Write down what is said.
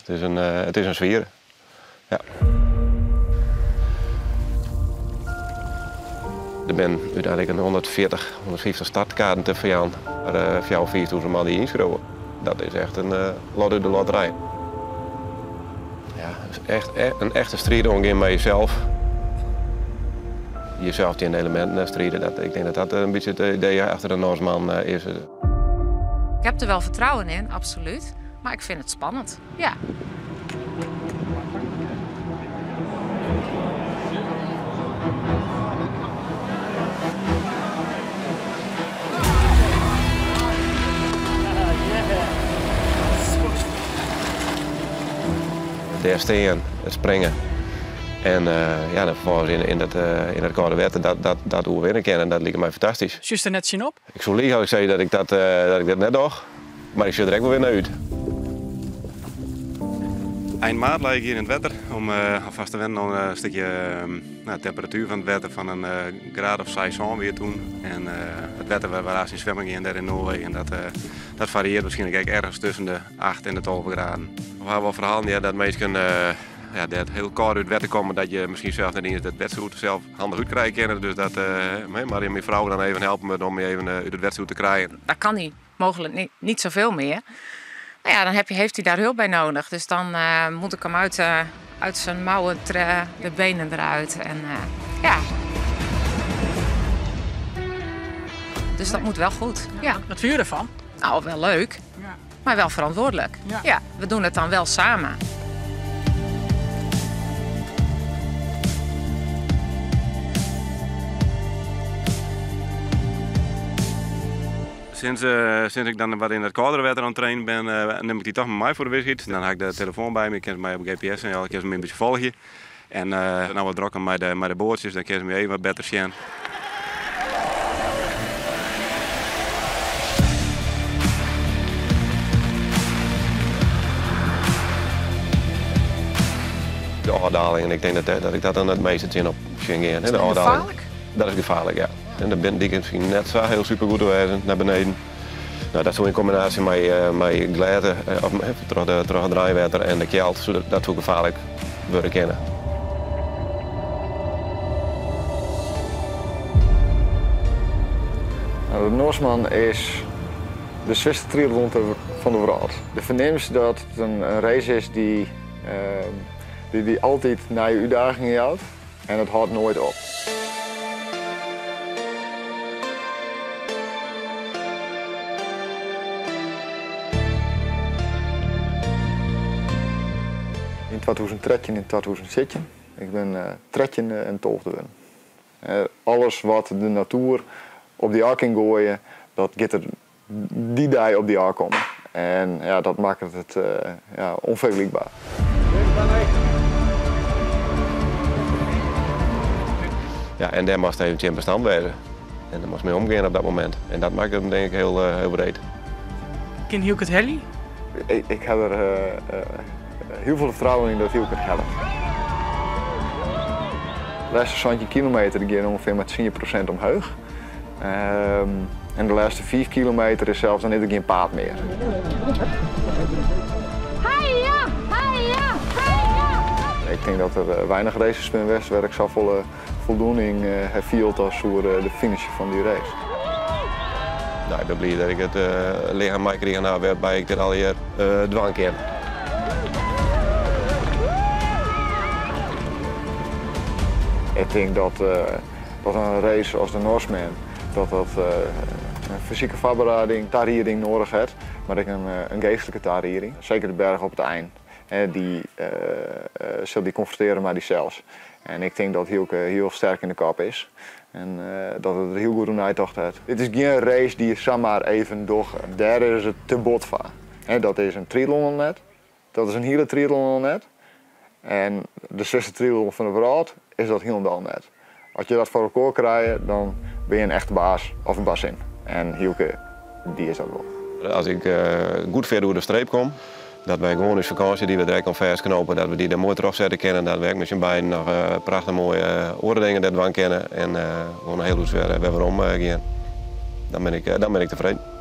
It is in, it is in swiere. Ja. Der binne úteinlik in 140, 150 startkaarten te ferjaan. Mar fjouwer, 5000 man dy't ynskriuwe. Dat is echt in lot út de lotterij. Ja, echt, in echte striid oangean mei jesels. Jesels tsjin de eleminten stride. Dat, ik tink dat dat in bytsje it idee achter de Norseman is. Ik heb er wel vertrouwen in, absoluut. Maar ik vind het spannend, ja. Dêr stean, it springen en ja, dan ferfolgens yn dat, yn dat kâlde wetter dat, dat, dat oerwinne kinne, dat liket my fantastysk. Sjochst der net tsjin op? Ik soe lige as ik sei dat ik dat, dat ik dat net doch, mar ik sjoch der ek wol wer nei út. Ein maart lei ik hjir yn it wetter om alfêst te wennen oan in stikje no, temperatuer fan it wetter fan in graad of seis, sân wie it toen. En it wetter wêr we aanst yn swimmen gean dêr yn Noarwegen, dat, dat fariearret wierskynlik ek ergens tusken de 8 en de 12 graden. We hawwe wol ferhalen heard dat minsken ja, dêr't hiel kâld út it wetter komme, dat je miskien sels net iens dat wetsuit sels handich útkrije kinne. Dus dat uh, myn frou dan even helpe moat om my even út it wetsuit te krijen. Daar kan hij mogelijk niet, niet zoveel meer. Nou ja, dan heb je, heeft hij daar hulp bij nodig. Dus dan uh, moet ik hem uit, uh, uit zijn mouwen, de benen eruit. En uh, ja. Dus dat moet wel goed. Ja. Wat vind je ervan? Nou, wel leuk. Ja. Maar wel verantwoordelijk. Ja. Ja, we doen het dan wel samen. Sinds, sinds ik dan wat yn it kâldere wetter oan it trainen bin, nim ik dy toch mei my foar de wissichheid. Dan ha ik de telefoan by my, kin se my op GPS en ja, kin se my in bytsje folgje. En no wat drokker mei de boatsjes, dan kin se my even wat better sjen. De ôfdaling, en ik tink dat, dat ik dat dan it measte tsjin op sjen gean. Is dat gefaarlik? Dat is gefaarlik, ja. En de binne diken miskien net sa hiel supergoed te wêzen nei beneden. No, dat soe yn kombinaasje mei, mei glêde, of troch, de, troch it reinwetter en de kjeld, soe dat, dat soe gefaarlik wurde kinne. Nou, de Norseman is de swierste triatlon fan de wrâld. Do fernimst dat it in race is dy't, dy't dy altyd nije útdagingen jout en it hâldt noait op. Yn 2013 en 2017. Ik bin 13e en 12e wurden. Alles wat de natoer op dy ôf kin goaie, dat giet der dy dei op dy ôfkomme. En ja, dat makket it ja, ûnfergelykber. Ja, en dêr moatst even tsjin bestand wêze. En dêr moatst mei omgean op dat momint. En dat makket him denk ik hiel, hiel breed. Kin Hielke it helje? Ik ha der hiel folle fertrouwen yn dat Hielke it hellet. De lêste 17 kilometer gean ûngefear mei 10% omheech. En de lêste 5 kilometer is sels dan is der gjin paad mear. Heia, heia, heia. Ik tink dat der weinich races binne west wêr't ik safolle foldoening ha field as oer de finish fan dy race. No, ik bin bliid dat ik it lichem meikrigen ha wêrby ik dit allegear dwaan kin. Ik tink dat, dat in race as de Norseman dat dat in fysike foarbereiding, tarieding nedich hat, mar ek in geastlike tarieding. Seker de berch op it ein, dy sil dy konfrontearje mei dysels. En ik tink dat Hielke hiel sterk yn de kop is en dat er der hiel goed oer neitocht hat. Dit is gjin race dy't je samar even dogge. Dêr is it te bot foar. Dat is in triatlon al net. Dat is in hiele triatlon al net. En de swierste triatlon fan de wrâld is dat hielendal net. As je dat foar elkoar krije, dan binne je in echte baas of in bazin. En Hielke, dy is dat wol. As ik goed fit oer de streep kom, dat wy gewoan ús fakânsje dy't we direkt oan fêstknope, dat we dy der moai trochsette kinne. Dat we ek mei syn beiden noch prachtich moaie oare dingen dêr dwaan kinne en gewoan hiel lús wer, wer werom gean. Dan bin ik, dan bin ik tefreden.